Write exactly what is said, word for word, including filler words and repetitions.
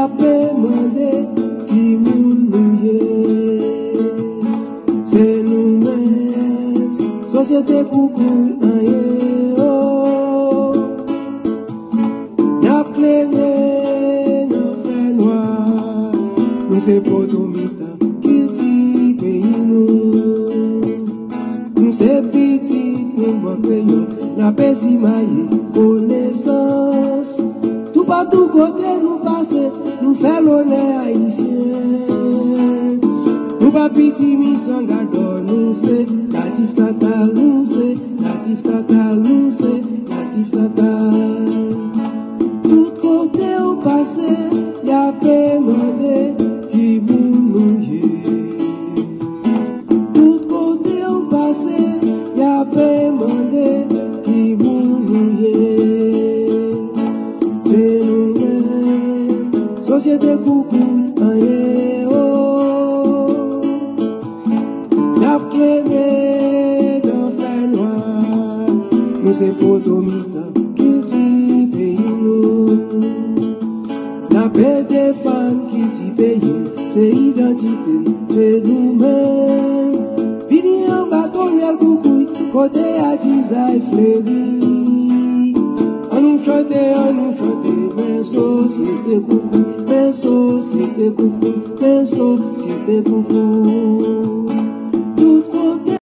Ape mande ki moun nou ye. Se nou menm, sosyete Koukouy an ye, o. N ap klere nan fènwa. Nou se poto mitan kilti peyi nou. Nou se pitit nou bò kreyòl, n ape simaye konesans. Toupatou kote nou pase, nou fè lonè ayisyen. Nou pa pitimi san gadò, nou se natif natal, nou se natif natal, nou se natif natal. Tout kote ou pase, y ape mande ki moun nou ye. Tout kote ou pase, y ape mande ki moun nou ye. Se nou menm, sosyete Koukouy an ye, o. N ap klere nan fènwa. Nou se poto mitan kilti peyi nou. N ape defann kilti peyi n, se idantite n, se nou menm. Vini anba tonbèl Koukouy, kote atizay fleri. Annou chante, annou chante, men sosyete Koukouy, men sosyete Koukouy, men sosyete Koukouy.